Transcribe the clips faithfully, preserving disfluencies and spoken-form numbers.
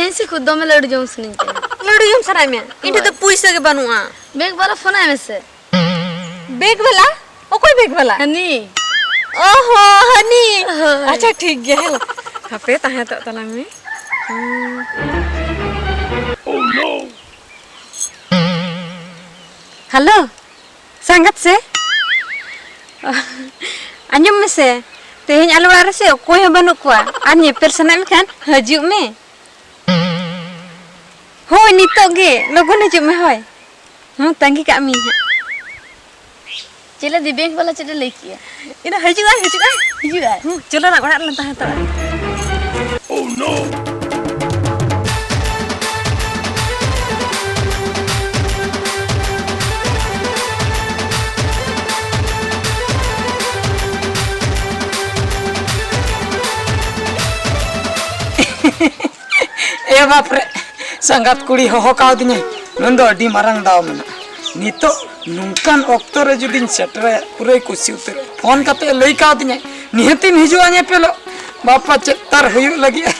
ᱤᱧ ᱥᱮ ᱠᱷᱩᱫ ᱫᱚᱢᱮ ᱞᱟᱹᱰᱩ ᱡᱚᱢ ᱥᱟᱱᱟᱧ ᱠᱟᱱᱟ᱾ ᱞᱟᱹᱰᱩ ᱡᱚᱢ ᱥᱟᱱᱟᱭᱮᱫ ᱢᱮᱭᱟ? ᱤᱧ ᱴᱷᱮᱱ ᱫᱚ ᱯᱩᱭᱥᱟᱹ ᱜᱮ ᱵᱟᱹᱱᱩᱜᱼᱟ᱾ ᱵᱮᱜᱽ ᱵᱟᱞᱟ ᱯᱷᱳᱱ ᱟᱭ ᱢᱮᱥᱮ᱾ ᱵᱮᱜᱽ ᱵᱟᱞᱟ? ᱚᱠᱚᱭ ᱵᱮᱜᱽ ᱵᱟᱞᱟ? ᱦᱟᱹᱱᱤ᱾ ᱚ ᱦᱚ, ᱦᱟᱹᱱᱤ᱾ ᱦᱳᱭ᱾ ᱟᱪᱪᱷᱟ, ᱴᱷᱤᱠ ᱜᱮᱭᱟ, ᱦᱮᱞᱳ᱾ ᱦᱟᱯᱮ, ᱛᱟᱦᱮᱸ ᱦᱟᱛᱟᱲ ᱛᱟᱞᱟᱝ ᱢᱮ᱾ ᱦᱩᱸ᱾ ᱦᱮᱞᱳ, ᱥᱟᱸᱜᱟᱛ ᱥᱮ? ᱟᱸᱡᱚᱢ ᱢᱮᱥᱮ, ᱛᱮᱦᱮᱧ ᱟᱞᱮ ᱚᱲᱟᱜ ᱨᱮᱥᱮ ᱚᱠᱚᱭ ᱦᱚᱸ ᱵᱟᱹᱱᱩᱜ ᱠᱚᱣᱟ᱾ ᱟᱨ ᱧᱮᱯᱮᱞ ᱥᱟᱱᱟᱭᱮᱫ ᱢᱮᱠᱷᱟᱱ ᱦᱤᱡᱩᱜ ᱢᱮ᱾ ᱦᱳᱭ, ᱱᱤᱛᱚᱜ ᱜᱮ, ᱞᱚᱜᱚᱱ ᱦᱤᱡᱩᱜ ᱢᱮ, ᱦᱳᱭ᱾ ᱦᱚᱸ, ᱛᱟᱺᱜᱤ ᱠᱟᱜ ᱢᱤᱭᱟᱹᱧ ᱦᱟᱸᱜ᱾ ᱪᱮᱞᱮ ᱫᱤ, ᱵᱮᱝᱠ ᱵᱟᱞᱟ ᱪᱮᱫ ᱮ ᱞᱟᱹᱭ ᱠᱮᱜᱼᱟ? ᱤᱱᱟᱹ ᱦᱤᱡᱩᱜᱼᱟᱭ, ᱦᱤᱡᱩᱜᱼᱟᱭ᱾ ᱦᱤᱡᱩᱜᱼᱟᱭ? ᱦᱩᱸ, ᱪᱚᱞᱚ ᱱᱟ, ᱚᱲᱟᱜ ᱨᱮᱞᱟᱝ ᱛᱟᱦᱮᱸ ᱦᱟᱛᱟᱲᱚᱜᱼᱟ᱾ ᱮ ᱵᱟᱯ ᱨᱮ, ᱥᱟᱸᱜᱟᱛ ᱠᱩᱲᱤ ᱦᱚᱦᱚ ᱠᱟᱣᱫᱤᱧᱟᱭ, ᱢᱮᱱᱫᱚ ᱟᱹᱰᱤ ᱢᱟᱨᱟᱝ ᱫᱟᱣ ᱢᱮᱱᱟᱜᱼᱟ᱾ ᱱᱤᱛᱚᱜ ᱱᱚᱝᱠᱟᱱ ᱚᱠᱛᱚ ᱨᱮ ᱡᱩᱫᱤᱧ ᱥᱮᱴᱮᱨᱟᱭᱟ, ᱯᱩᱨᱟᱹᱭ ᱠᱩᱥᱤ ᱩᱛᱟᱹᱨᱚᱜᱼᱟ᱾ ᱯᱷᱳᱱ ᱠᱟᱛᱮ ᱞᱟᱹᱭ ᱠᱟᱣᱫᱤᱧᱟᱭ, ᱱᱤᱦᱟᱹᱛᱤᱢ ᱦᱤᱡᱩᱜᱼᱟ ᱧᱮᱯᱮᱞᱚᱜ᱾ ᱵᱟᱯᱟ, ᱪᱮᱫ ᱛᱟᱨ ᱦᱩᱭᱩᱜ ᱞᱟᱹᱜᱤᱫᱼᱟ?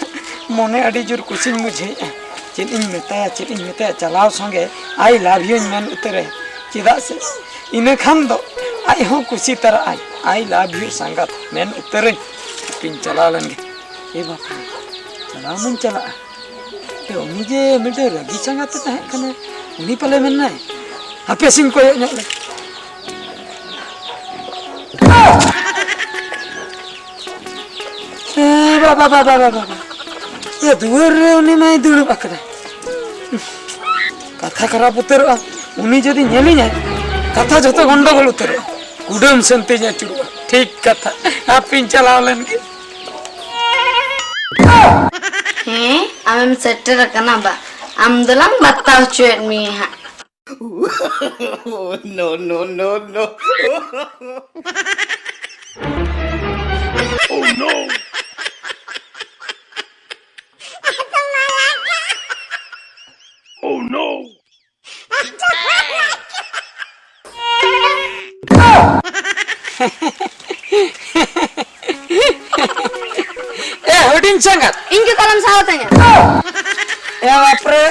ᱢᱚᱱᱮ ᱟᱹᱰᱤ ᱡᱳᱨ ᱠᱩᱥᱤᱧ ᱵᱩᱡᱷᱟᱹᱣᱮᱫᱼᱟ᱾ ᱪᱮᱫ ᱤᱧ ᱢᱮᱛᱟᱭᱟ, ᱪᱮᱫ ᱤᱧ ᱢᱮᱛᱟᱭᱟ? ᱪᱟᱞᱟᱣ ᱥᱚᱸᱜᱮ "I love you" ᱤᱧ ᱢᱮᱱ ᱩᱛᱟᱹᱨᱟᱭᱟ᱾ ᱪᱮᱫᱟᱜ ᱥᱮ ᱤᱱᱟᱹ ᱠᱷᱟᱱ ᱫᱚ ᱟᱡ ᱦᱚᱸ ᱠᱩᱥᱤ ᱛᱟᱨᱟᱜᱼᱟᱭ᱾ "I love you ᱥᱟᱸᱜᱟᱛ" ᱢᱮᱱ ᱩᱛᱟᱹᱨᱟᱹᱧ᱾ ᱦᱟᱯᱮᱧ ᱪᱟᱞᱟᱣ ᱞᱮᱱ ᱜᱮ᱾ ᱮ ᱵᱟᱯᱟ, ᱪᱟᱞᱟᱣ ᱢᱟᱧ ᱪᱟᱞᱟᱜᱼᱟ᱾ ᱮ, ᱩᱱᱤ ᱡᱮ ᱢᱤᱫᱴᱮᱱ ᱨᱟᱹᱜᱤ ᱥᱟᱸᱜᱟᱛ ᱮ ᱛᱟᱦᱮᱸ ᱠᱟᱱᱟ, ᱩᱱᱤ ᱯᱟᱞᱮ ᱢᱮᱱᱟᱭ᱾ ᱦᱟᱯᱮ ᱥᱮᱧ ᱠᱚᱭᱚᱜ ᱧᱚᱜ ᱞᱮ᱾ ᱮ ᱵᱟᱵᱟ, ᱵᱟᱵᱟ, ᱵᱟᱵᱟ, ᱵᱟᱵᱟ᱾ ᱮ, ᱫᱩᱣᱟᱹᱨ ᱨᱮ ᱩᱱᱤ ᱢᱟᱭ ᱫᱩᱲᱩᱵ ᱟᱠᱟᱱᱟ᱾ ᱠᱟᱛᱷᱟ ᱠᱷᱟᱨᱟᱯ ᱩᱛᱟᱹᱨᱚᱜᱼᱟ᱾ ᱩᱱᱤ ᱡᱩᱫᱤ ᱧᱮᱞᱤᱧᱟᱭ, ᱠᱟᱛᱷᱟ ᱡᱷᱚᱛᱚ ᱜᱚᱱᱰᱚᱜᱳᱞ ᱩᱛᱟᱹᱨᱚᱜᱼᱟ᱾ ᱠᱩᱰᱟᱹᱢ ᱥᱮᱱ ᱛᱮᱧ ᱟᱹᱪᱩᱨᱚᱜᱼᱟ᱾ ᱴᱷᱤᱠ ᱠᱟᱛᱷᱟ᱾ ᱦᱟᱯᱮᱧ ᱪᱟᱞᱟᱣ ᱞᱮᱱ ᱜᱮ᱾ ᱦᱮᱸ, ᱟᱢᱮᱢ ᱥᱮᱴᱮᱨ ᱟᱠᱟᱱᱟ ᱵᱟ? ᱟᱢ ᱫᱚᱞᱟᱝ ᱵᱟᱛᱟᱣ ᱦᱚᱪᱚᱭᱮᱫ ᱢᱮᱭᱟ ᱦᱟᱸᱜ᱾ No, no, no, no. Oh no. Oh no. ᱮ ᱦᱩᱰᱤᱧ ᱥᱟᱸᱜᱟᱛ, ᱤᱧ ᱜᱮ ᱛᱟᱞᱟᱢ ᱥᱟᱶ ᱛᱟᱹᱧᱟ᱾ ᱮ ᱵᱟᱯᱨᱮ,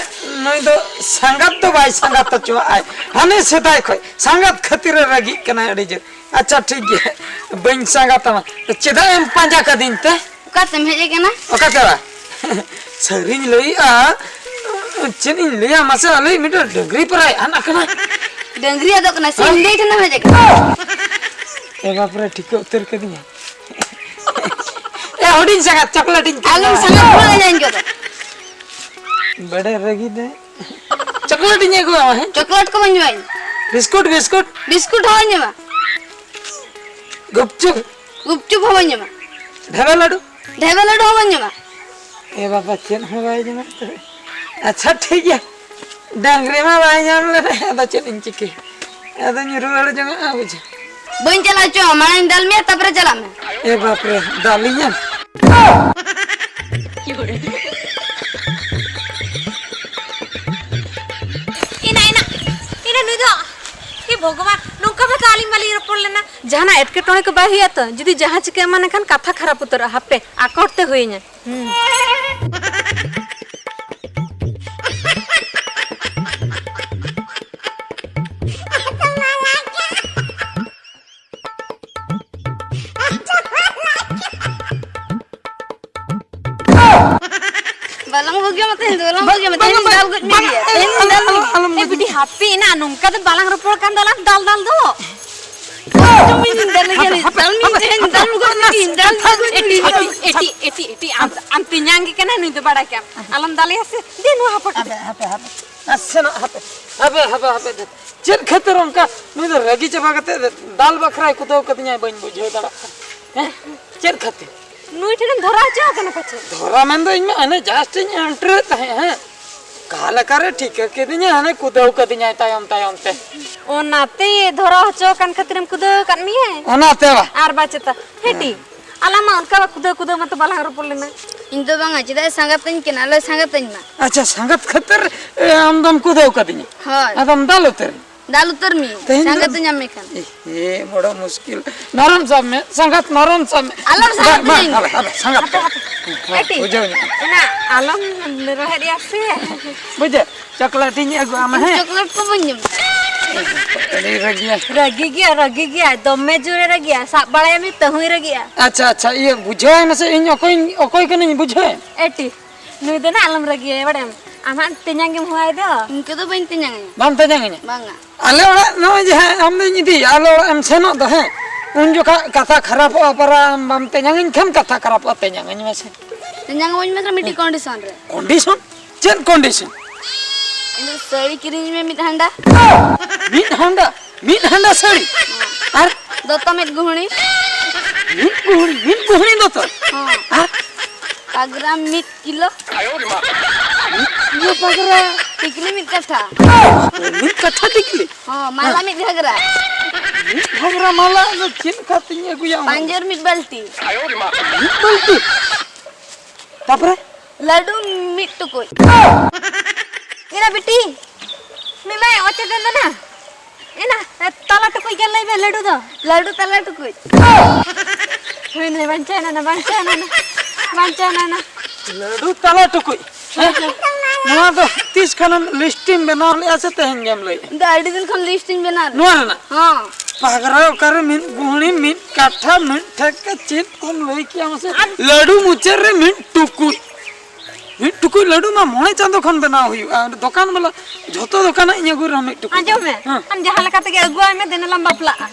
ᱱᱩᱭ ᱫᱚ ᱥᱟᱸᱜᱟᱛ ᱫᱚ ᱵᱟᱭ ᱥᱟᱸᱜᱟᱛ ᱦᱚᱪᱚᱣᱟᱜᱼᱟᱭ᱾ ᱦᱟᱱᱮ ᱥᱮᱫᱟᱭ ᱠᱷᱚᱱ ᱥᱟᱸᱜᱟᱛ ᱠᱷᱟᱹᱛᱤᱨ ᱮ ᱨᱟᱹᱜᱤᱜ ᱠᱟᱱᱟᱭ ᱟᱹᱰᱤ ᱡᱳᱨ᱾ ᱟᱪᱪᱷᱟ, ᱴᱷᱤᱠ ᱜᱮᱭᱟ, ᱵᱟᱹᱧ ᱥᱟᱸᱜᱟᱛ ᱟᱢᱟ᱾ ᱪᱮᱫᱟᱜ ᱮᱢ ᱯᱟᱸᱡᱟ ᱠᱟᱹᱫᱤᱧ ᱛᱮ? ᱚᱠᱟᱛᱮᱢ ᱦᱮᱡ ᱟᱠᱟᱱᱟ? ᱚᱠᱟᱛᱮ ᱵᱟ? ᱥᱟᱹᱨᱤᱧ ᱞᱟᱹᱭᱮᱜᱼᱟ᱾ ᱪᱮᱫ ᱤᱧ ᱞᱟᱹᱭᱟ ᱢᱟᱥᱮ, ᱟᱞᱮ ᱢᱤᱫᱴᱮᱱ ᱰᱟᱹᱝᱨᱤ ᱯᱟᱨᱟᱭ ᱟᱫ ᱟᱠᱟᱱᱟ᱾ ᱰᱟᱹᱝᱨᱤ ᱟᱫᱚᱜ ᱠᱟᱱᱟ, ᱥᱤᱢ ᱰᱟᱹᱝᱨᱤ ᱴᱷᱮᱱᱮᱢ ᱦᱮᱡ ᱟᱠᱟᱱᱟ? ᱮ ᱵᱟᱯᱨᱮ, ᱴᱷᱤᱠᱟᱹ ᱩᱛᱟᱹᱨ ᱠᱟᱹᱫᱤᱧᱟ᱾ ᱮ ᱦᱩᱰᱤᱧ ᱥᱟᱸᱜᱟᱛ, ᱪᱚᱠᱞᱮᱴ ᱤᱧ ᱟᱞᱚᱢ ᱠᱤᱨᱤᱧ ᱥᱟᱸᱜᱟᱛ ᱟᱢᱟ᱾ ᱠᱚᱣᱟ ᱡᱟᱱ ᱠᱚᱫᱚ᱾ ᱵᱟᱰᱮ ᱨᱟᱹᱜᱤ ᱫᱮ᱾ ᱪᱚᱠᱞᱮᱴ ᱤᱧ ᱟᱹᱜᱩᱣᱟᱢᱟ, ᱦᱮᱸ? ᱪᱚᱠᱞᱮᱴ ᱠᱚ ᱵᱟᱹᱧ ᱡᱚᱢᱟ ᱤᱧ᱾ Biscuit, biscuit. ᱵᱤᱥᱠᱩᱴ ᱦᱚᱸ ᱵᱟᱹᱧ ᱡᱚᱢᱟ᱾ ᱜᱩᱯᱪᱩᱯ᱾ ᱜᱩᱯᱪᱩᱯ ᱦᱚᱸ ᱵᱟᱹᱧ ᱡᱚᱢᱟ᱾ ᱰᱷᱮᱵᱮ ᱞᱟᱹᱰᱩ᱾ ᱰᱷᱮᱵᱮ ᱞᱟᱹᱰᱩ ᱦᱚᱸ ᱵᱟᱹᱧ ᱡᱚᱢᱟ᱾ ᱮ ᱵᱟᱵᱟ, ᱪᱮᱫ ᱦᱚᱸ ᱵᱟᱭ ᱡᱚᱢᱟ ᱛᱚᱵᱮ᱾ ᱟᱪᱪᱷᱟ, ᱴᱷᱤᱠ ᱜᱮᱭᱟ, ᱰᱟᱝᱨᱤ ᱢᱟ ᱵᱟᱭ ᱧᱟᱢ ᱞᱮᱱᱟ, ᱟᱫᱚ ᱪᱮᱫ ᱤᱧ ᱪᱤᱠᱟᱹᱭᱟ? ᱟᱫᱚᱧ ᱨᱩᱣᱟᱹᱲ ᱡᱚᱝᱟᱜᱼᱟ, ᱵᱩᱡᱷᱟᱹᱣ᱾ ᱵᱟᱹᱧ ᱪᱟᱞᱟᱣ ᱦᱚᱪᱚᱣᱟᱢᱟ, ᱢᱟᱲᱟᱝ ᱤᱧ ᱫᱟᱞ ᱢᱮᱭᱟ, ᱛᱟᱨᱯᱚᱨᱮ ᱪᱟᱞᱟᱜ ᱢᱮ᱾ ᱮ ᱵᱟᱯᱨᱮ, ᱫᱟᱞᱤᱧᱟᱢ? ᱮᱱᱟ, ᱮᱱᱟ, ᱮᱱᱟ ᱱᱩᱭ ᱫᱚ, ᱮ ᱵᱷᱚᱜᱚᱵᱟᱱ, ᱱᱚᱝᱠᱟ ᱢᱟ ᱛᱚ ᱟᱹᱞᱤᱧ ᱵᱟᱹᱞᱤᱧ ᱨᱚᱯᱚᱲ ᱞᱮᱱᱟ᱾ ᱡᱟᱦᱟᱱᱟᱜ ᱮᱴᱠᱮᱴᱚᱬᱮ ᱠᱚ ᱵᱟᱭ ᱦᱩᱭᱩᱜᱼᱟ ᱛᱚ? ᱡᱩᱫᱤ ᱡᱟᱦᱟᱸ ᱪᱤᱠᱟᱹ ᱮᱢᱟᱱ ᱮᱱᱠᱷᱟᱱ ᱠᱟᱛᱷᱟ ᱠᱷᱟᱨᱟᱯ ᱩᱛᱟᱹᱨᱚᱜᱼᱟ, ᱦᱟᱯᱮ ᱟᱠᱚᱴ ᱛᱮ ᱦᱩᱭᱟᱹᱧᱟ᱾ ᱦᱩᱸ᱾ ᱵᱟᱞᱟᱝ ᱵᱷᱟᱹᱜᱤᱭᱟ ᱢᱟ ᱛᱮᱦᱮᱧ ᱫᱚ, ᱵᱟᱞᱟᱝ ᱵᱷᱟᱹᱜᱤᱭᱟ ᱢᱟ, ᱛᱮᱦᱮᱧ ᱫᱟᱞ ᱜᱚᱡ ᱢᱮᱭᱟ, ᱛᱮᱦᱮᱧ ᱫᱟᱞ ᱢᱮᱭᱟ᱾ ᱮ ᱵᱤᱴᱤ, ᱦᱟᱯᱮ ᱮᱱᱟ, ᱱᱚᱝᱠᱟ ᱫᱚ ᱵᱟᱞᱟᱝ ᱨᱚᱯᱚᱲ ᱠᱟᱱ ᱫᱚ, ᱟᱞᱟᱝ ᱫᱟᱞ ᱫᱟᱞ ᱫᱚ᱾ ᱮᱠᱫᱚᱢ ᱤᱧ ᱫᱟᱞ ᱜᱮᱭᱟ, ᱫᱟᱞ ᱢᱮᱭᱟ, ᱛᱮᱦᱮᱧ ᱫᱟᱞ ᱜᱚᱡ ᱢᱮᱭᱟ, ᱫᱟᱞ ᱜᱚᱡ ᱢᱮᱭᱟ᱾ ᱮᱴᱤ, ᱮᱴᱤ, ᱮᱴᱤ, ᱮᱴᱤ, ᱟᱢ, ᱟᱢ ᱛᱮᱧᱟᱝ ᱜᱮ ᱠᱟᱱᱟᱭ ᱱᱩᱭ ᱫᱚ, ᱵᱟᱲᱟᱭ ᱠᱮᱜᱼᱟᱢ᱾ ᱟᱞᱚᱢ ᱫᱟᱞᱮᱭᱟ ᱥᱮ, ᱫᱮ ᱱᱚᱣᱟ ᱦᱚᱯᱚᱴ᱾ ᱦᱟᱯᱮ, ᱦᱟᱯᱮ, ᱦᱟᱯᱮ, ᱱᱟᱥᱮᱱᱟᱜ ᱦᱟᱯᱮ, ᱦᱟᱯᱮ, ᱦᱟᱯᱮ, ᱦᱟᱯᱮ, ᱪᱮᱫ ᱠᱷᱟᱹᱛᱤᱨ ᱚᱱᱠᱟ ᱱᱩᱭ ᱫᱚ ᱨᱟᱹᱜᱤ ᱪᱟᱵᱟ ᱠᱟᱛᱮ ᱫᱟᱞ ᱵᱟᱠᱷᱨᱟᱭ ᱠᱩᱫᱟᱹᱣ ᱠᱟᱫᱤᱧᱟᱭ, ᱵᱟᱹᱧ ᱵᱩᱡᱷᱟᱹᱣ ᱫᱟᱲᱮᱭᱟᱜ ᱠᱟᱱᱟ᱾ ᱦᱮᱸ? ᱪᱮᱫ ᱠᱷᱟᱹᱛᱤᱨ? ᱱᱩᱭ ᱴᱷᱮᱱᱮᱢ ᱫᱷᱚᱨᱟ ᱦᱚᱪᱚ ᱟᱠᱟᱱᱟ ᱯᱟᱪᱮ? ᱫᱷᱚᱨᱟ ᱢᱮᱱᱫᱚ ᱤᱧ ᱢᱟ ᱦᱟᱱᱮ just ᱤᱧ ᱮᱱᱴᱨᱤ ᱞᱮᱫ ᱛᱟᱦᱮᱸᱫ, ᱦᱮᱸ᱾ ᱚᱠᱟ ᱞᱮᱠᱟᱨᱮ ᱴᱷᱤᱠᱟᱹ ᱠᱤᱫᱤᱧᱟ, ᱦᱟᱱᱮ ᱠᱩᱫᱟᱹᱣ ᱠᱟᱫᱤᱧᱟᱭ ᱛᱟᱭᱚᱢ ᱛᱟᱭᱚᱢ ᱛᱮ᱾ ᱚᱱᱟᱛᱮ ᱫᱷᱚᱨᱟ ᱦᱚᱪᱚ ᱟᱠᱟᱱ ᱠᱷᱟᱹᱛᱤᱨᱮᱢ ᱠᱩᱫᱟᱹᱣ ᱟᱠᱟᱫ ᱢᱮᱭᱟᱭ? ᱚᱱᱟᱛᱮ ᱵᱟ᱾ ᱟᱨ ᱵᱟ ᱪᱮᱛᱟ᱾ ᱦᱮᱸᱴᱤ, ᱟᱞᱟᱝ ᱢᱟ ᱚᱱᱠᱟ ᱢᱟ ᱠᱩᱫᱟᱹᱣ ᱠᱩᱫᱟᱹᱣ ᱢᱟᱛᱚ ᱵᱟᱞᱟᱝ ᱨᱚᱯᱚᱲ ᱞᱮᱱᱟ᱾ ᱤᱧ ᱫᱚ ᱵᱟᱝᱟ, ᱪᱮᱫᱟᱜ ᱮ ᱥᱟᱸᱜᱟᱛ ᱟᱹᱧ ᱠᱟᱱᱟ? ᱟᱞᱚᱭ ᱥᱟᱸᱜᱟᱛ ᱟᱹᱧ ᱢᱟ᱾ ᱟᱪᱪᱷᱟ, ᱥᱟᱸᱜᱟᱛ ᱠᱷᱟᱹᱛᱤᱨ, ᱮ, ᱟᱢ ᱫᱚᱢ ᱠᱩᱫᱟᱹᱣ ᱠᱟᱫᱤᱧᱟ? ᱦᱳᱭ᱾ ᱟᱫᱚᱢ ᱫᱟᱞ ᱩᱛᱟᱹᱨ? ᱫᱟᱞ ᱩᱛᱟᱹᱨ ᱢᱮ᱾ ᱛᱮᱦᱮᱧ ᱫᱚ ᱥᱟᱸᱜᱟᱛᱮ ᱧᱟᱢ ᱢᱮ ᱠᱷᱟᱱ᱾ ᱮ, ᱮ, ᱵᱚᱲᱚ ᱢᱩᱥᱠᱤᱞ᱾ ᱱᱟᱨᱚᱢ ᱥᱟᱵ ᱢᱮ, ᱥᱟᱸᱜᱟᱛ ᱱᱟᱨᱚᱢ ᱥᱟᱵ ᱢᱮ᱾ ᱟᱞᱚᱢ ᱥᱟᱸᱜᱟᱛ ᱵᱟᱝ, ᱵᱟᱝ, ᱢᱮ᱾ ᱟᱞᱚ, ᱟᱞᱚ, ᱥᱟᱸᱜᱟᱛ ᱫᱚ᱾ ᱦᱮᱸ, ᱮᱴᱤ, ᱵᱩᱡᱷᱟᱹᱣ ᱧᱟᱢ᱾ ᱚᱱᱟ ᱟᱞᱚᱢ ᱨᱚᱦᱮᱫ ᱨᱮᱭᱟ ᱥᱮ᱾ ᱵᱩᱡᱷᱟᱹᱣ? ᱪᱚᱠᱞᱮᱴ ᱤᱧ ᱟᱹᱜᱩ ᱟᱢᱟ, ᱦᱮᱸ? ᱪᱚᱠᱞᱮᱴ ᱠᱚ ᱵᱟᱹᱧ ᱡᱚᱢ᱾ ᱟᱹᱰᱤ ᱨᱟᱹᱜᱤᱭᱟ᱾ ᱨᱟᱹᱜᱤ ᱜᱮᱭᱟ, ᱨᱟᱹᱜᱤ ᱜᱮᱭᱟ, ᱫᱚᱢᱮ ᱡᱳᱨᱮ ᱨᱟᱹᱜᱤᱭᱟ᱾ ᱥᱟᱵ ᱵᱟᱲᱟᱭᱟ ᱢᱤᱫ ᱛᱟᱹᱦᱩᱭ ᱨᱟᱹᱜᱤᱜᱼᱟ᱾ ᱟᱪᱪᱷᱟ, ᱟᱪᱪᱷᱟ, ᱤᱭᱟᱹ, ᱵᱩᱡᱷᱟᱹᱣ ᱢᱮᱥᱮ, ᱤᱧ ᱚᱠᱚᱭ, ᱚᱠᱚᱭ ᱠᱟᱹᱱᱟᱹᱧ, ᱵᱩᱡᱷᱟᱹᱣ? ᱮᱴᱤ, ᱱᱩᱭ ᱫᱚ ᱱᱟᱜ ᱟᱞᱚᱢ ᱨᱟᱹᱜᱤᱭᱟ, ᱵᱟᱲᱟᱭᱟᱢ? ᱟᱢ ᱦᱟᱸᱜ ᱛᱮᱧᱟᱝ ᱜᱮᱢ ᱦᱚᱦᱚᱣᱟᱭ ᱫᱚ᱾ ᱤᱱᱠᱟᱹ ᱫᱚ ᱵᱟᱹᱧ ᱛᱮᱧᱟᱝ ᱟᱭᱟ᱾ ᱵᱟᱢ ᱛᱮᱧᱟᱝ ᱟᱹᱧᱟ? ᱵᱟᱝᱟ᱾ ᱟᱞᱮ ᱚᱲᱟᱜ ᱱᱚᱜᱼᱚᱭ ᱡᱟᱦᱟᱸ ᱟᱢ ᱫᱚᱧ ᱤᱫᱤᱭᱟ, ᱟᱞᱮ ᱚᱲᱟᱜ ᱮᱢ ᱥᱮᱱᱚᱜ ᱫᱚ, ᱦᱮᱸ, ᱩᱱ ᱡᱚᱠᱷᱟᱜ ᱠᱟᱛᱷᱟ ᱠᱷᱟᱨᱟᱯᱚᱜᱼᱟ, ᱯᱟᱨᱟ ᱟᱢ ᱵᱟᱢ ᱛᱮᱧᱟᱝ ᱟᱹᱧ ᱠᱷᱟᱱ ᱠᱟᱛᱷᱟ ᱠᱷᱟᱨᱟᱯᱚᱜᱼᱟ, ᱛᱮᱧᱟᱝ ᱟᱹᱧ ᱢᱮᱥᱮ᱾ ᱛᱮᱧᱟᱝ ᱟᱹᱧ ᱢᱮᱥᱮ ᱢᱤᱫᱴᱤᱡ ᱠᱚᱱᱰᱤᱥᱚᱱ ᱨᱮ᱾ ᱠᱚᱱᱰᱤᱥᱚᱱ? ᱪᱮᱫ ᱠᱚᱱᱰᱤᱥᱚᱱ? ᱤᱧ ᱫᱚ ᱥᱟᱹᱲᱤ ᱠᱤᱨᱤᱧ ᱢᱮ ᱢᱤᱫ ᱦᱟᱸᱰᱟ᱾ ᱢᱤᱫ ᱦᱟᱸᱰᱟ? ᱢᱤᱫ ᱦᱟᱸᱰᱟ ᱥᱟᱹᱲᱤ? ᱟᱨ? ᱫᱚᱛᱚ ᱢᱤᱫ ᱜᱩᱦᱩᱲᱤ᱾ ᱢᱤᱫ ᱜᱩᱦᱩᱲᱤ, ᱢᱤᱫ ᱜᱩᱦᱩᱲᱤ ᱫᱚᱛᱚ? ᱦᱚᱸ᱾ ᱟᱨ? ᱯᱟᱜᱽᱨᱟ ᱢᱤᱫ ᱠᱤᱞᱳ᱾ ᱢᱤᱫ ᱠᱤᱞᱳ ᱯᱟᱜᱽᱨᱟ? ᱴᱤᱠᱞᱤ ᱢᱤᱫ ᱠᱟᱴᱷᱟ᱾ ᱢᱤᱫ ᱠᱟᱴᱷᱟ ᱴᱤᱠᱞᱤ? ᱦᱚᱸ, ᱢᱟᱞᱟ ᱢᱤᱫ ᱜᱷᱟᱜᱽᱨᱟ᱾ ᱢᱤᱫ ᱜᱷᱟᱜᱽᱨᱟ ᱢᱟᱞᱟ ᱫᱚ ᱪᱮᱫ ᱞᱮᱠᱟᱛᱤᱧ ᱟᱹᱜᱩᱭᱟ ᱚᱱᱟ? ᱯᱟᱸᱡᱚᱨ ᱢᱤᱫ ᱵᱟᱹᱞᱴᱤ᱾ ᱢᱤᱫ ᱵᱟᱹᱞᱴᱤ? ᱛᱟᱯᱚᱨᱮ? ᱞᱟᱹᱰᱩ ᱢᱤᱫ ᱴᱩᱠᱩᱡ᱾ ᱮᱨᱟ ᱵᱤᱴᱤ, ᱢᱤᱫ ᱢᱟᱭ ᱚᱪᱮ ᱫᱮᱱ ᱫᱚ ᱱᱟ᱾ ᱮᱱᱟ, ᱛᱟᱞᱟ ᱴᱩᱠᱩᱡ ᱜᱮ ᱞᱟᱹᱭ ᱢᱮ ᱞᱟᱹᱰᱩ ᱫᱚ᱾ ᱞᱟᱹᱰᱩ ᱛᱟᱞᱟ ᱴᱩᱠᱩᱡ᱾ ᱦᱩᱭ ᱱᱟ, ᱵᱟᱧᱪᱟᱣ ᱮᱱᱟ ᱱᱟ, ᱵᱟᱧᱪᱟᱣ ᱮᱱᱟ ᱱᱟ, ᱵᱟᱧᱪᱟᱣ ᱮᱱᱟ ᱱᱟ᱾ ᱞᱟᱹᱰᱩ ᱛᱟᱞᱟ ᱴᱩᱠᱩᱡ? ᱦᱮᱸ? ᱱᱚᱣᱟ ᱫᱚ ᱛᱤᱥ ᱠᱷᱚᱱᱮᱢ ᱞᱤᱥᱴᱤᱢ ᱵᱮᱱᱟᱣ ᱞᱮᱜᱼᱟ ᱥᱮ ᱛᱮᱦᱮᱧ ᱜᱮᱢ ᱞᱟᱹᱭᱮᱜᱼᱟ? ᱤᱧ ᱫᱚ ᱟᱹᱰᱤ ᱫᱤᱱ ᱠᱷᱚᱱ ᱞᱤᱥᱴ ᱤᱧ ᱵᱮᱱᱟᱣ ᱞᱮᱫᱟ᱾ ᱱᱚᱣᱟ ᱨᱮᱱᱟᱜ? ᱦᱚᱸ᱾ ᱯᱟᱜᱽᱨᱟ ᱚᱠᱟᱨᱮ ᱢᱤᱫ ᱜᱩᱦᱲᱤ, ᱢᱤᱫ ᱠᱟᱴᱷᱟ, ᱢᱤᱫ ᱴᱷᱮᱠᱟ, ᱪᱮᱫ ᱠᱚᱢ ᱞᱟᱹᱭ ᱠᱮᱜᱼᱟ ᱢᱟᱥᱮ? ᱟᱨ ᱞᱟᱹᱰᱩ ᱢᱩᱪᱟᱹᱫ ᱨᱮ ᱢᱤᱫ ᱴᱩᱠᱩᱡ᱾ ᱢᱤᱫ ᱴᱩᱠᱩᱡ ᱞᱟᱹᱰᱩ ᱢᱟ ᱢᱚᱬᱮ ᱪᱟᱸᱫᱚ ᱠᱷᱚᱱ ᱵᱮᱱᱟᱣ ᱦᱩᱭᱩᱜᱼᱟ᱾ ᱚᱸᱰᱮ ᱫᱚᱠᱟᱱ ᱵᱟᱞᱟ ᱡᱷᱚᱛᱚ ᱫᱚᱠᱟᱱᱟᱜ ᱤᱧ ᱟᱹᱜᱩ ᱨᱮᱦᱚᱸ ᱢᱤᱫ ᱴᱩᱠᱩᱡ᱾ ᱟᱸᱡᱚᱢ ᱢᱮ, ᱦᱮᱸ᱾ ᱟᱢ ᱡᱟᱦᱟᱸ ᱞᱮᱠᱟ ᱛᱮᱜᱮ ᱟᱹᱜᱩᱣᱟᱭ ᱢᱮ, ᱫᱮᱱᱟᱞᱟᱝ ᱵᱟᱯᱞᱟᱜᱼᱟ᱾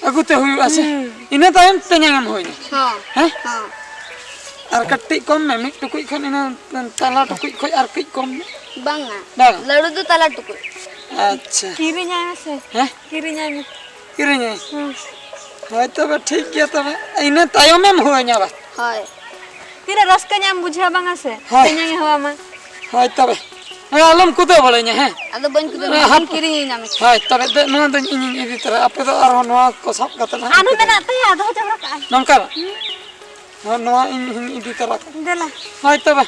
ᱟᱹᱜᱩ ᱛᱮ ᱦᱩᱭᱩᱜᱼᱟ ᱥᱮ? ᱦᱩᱸ᱾ ᱤᱱᱟᱹ ᱛᱟᱭᱚᱢ ᱛᱮᱧᱟᱝ ᱮᱢ ᱦᱩᱭ ᱱᱟ᱾ ᱦᱚᱸ᱾ ᱦᱮᱸ? ᱦᱚᱸ᱾ ᱟᱨ ᱠᱟᱹᱴᱤᱡ ᱠᱚᱢ ᱢᱮ, ᱢᱤᱫ ᱴᱩᱠᱩᱡ ᱠᱷᱚᱱ ᱤᱱᱟᱹ ᱛᱟᱞᱟ ᱴᱩᱠᱩᱡ ᱠᱷᱚᱱ ᱟᱨ ᱠᱟᱹᱡ ᱠᱚᱢ ᱢᱮ᱾ ᱵᱟᱝᱟ᱾ ᱵᱟᱝ? ᱞᱟᱹᱰᱩ ᱫᱚ ᱛᱟᱞᱟ ᱴᱩᱠᱩᱡ᱾ ᱟᱪᱪᱷᱟ᱾ ᱠᱤᱨᱤᱧᱟᱭ ᱢᱮ ᱥᱮ? ᱦᱮᱸ? ᱠᱤᱨᱤᱧᱟᱭ ᱢᱮ᱾ ᱠᱤᱨᱤᱧᱟᱹᱧ᱾ ᱦᱩᱸ᱾ ᱦᱳᱭ ᱛᱚᱵᱮ ᱴᱷᱤᱠ ᱜᱮᱭᱟ ᱛᱚᱵᱮ᱾ ᱤᱱᱟᱹ ᱛᱟᱭᱚᱢᱮᱢ ᱦᱚᱦᱚᱧᱟ ᱵᱟ᱾ ᱦᱳᱭ᱾ ᱛᱤᱱᱟᱹᱜ ᱨᱟᱹᱥᱠᱟᱹ ᱧᱟᱢ ᱵᱩᱡᱷᱟᱹᱣᱟ ᱵᱟᱝᱟ ᱥᱮ? ᱦᱳᱭ᱾ ᱛᱮᱧᱟᱝ ᱮ ᱦᱚᱦᱚ ᱟᱢᱟ᱾ ᱦᱳᱭ ᱛᱚᱵᱮ᱾ ᱦᱮᱸ, ᱟᱞᱚᱢ ᱠᱩᱫᱟᱹᱣ ᱵᱟᱲᱟᱧᱟ, ᱦᱮᱸ? ᱟᱫᱚ ᱵᱟᱹᱧ ᱠᱩᱫᱟᱹᱣ ᱦᱮᱸ, ᱵᱟᱹᱧ ᱦᱟᱯ-, ᱠᱤᱨᱤᱧ ᱧᱟᱢ ᱠᱮᱫᱟ᱾ ᱦᱳᱭ ᱛᱚᱵᱮ ᱫᱮ, ᱱᱚᱣᱟ ᱫᱚ ᱤᱧᱤᱧ ᱤᱫᱤ ᱛᱚᱨᱟ᱾ ᱟᱯᱮ ᱫᱚ ᱟᱨᱦᱚᱸ ᱱᱚᱣᱟ ᱠᱚ ᱥᱟᱵ ᱠᱟᱛᱮ ᱱᱟᱦᱟᱜ ᱟᱨᱦᱚᱸ ᱠᱩᱫᱟᱹᱣ᱾ ᱢᱮᱱᱟᱜ ᱛᱟᱭᱟ, ᱫᱚᱦᱚ ᱡᱟᱣᱨᱟ ᱠᱟᱜᱼᱟᱭ᱾ ᱱᱚᱝᱠᱟ ᱵᱟ? ᱦᱩᱸ᱾ ᱦᱳᱭ, ᱱᱚᱣᱟ ᱤᱧ ᱦᱚᱸᱧ ᱤᱫᱤ ᱛᱚᱨᱟ ᱠᱟᱜᱼᱟ᱾ ᱫᱮᱞᱟ᱾ ᱦᱳᱭ ᱛᱚᱵᱮ᱾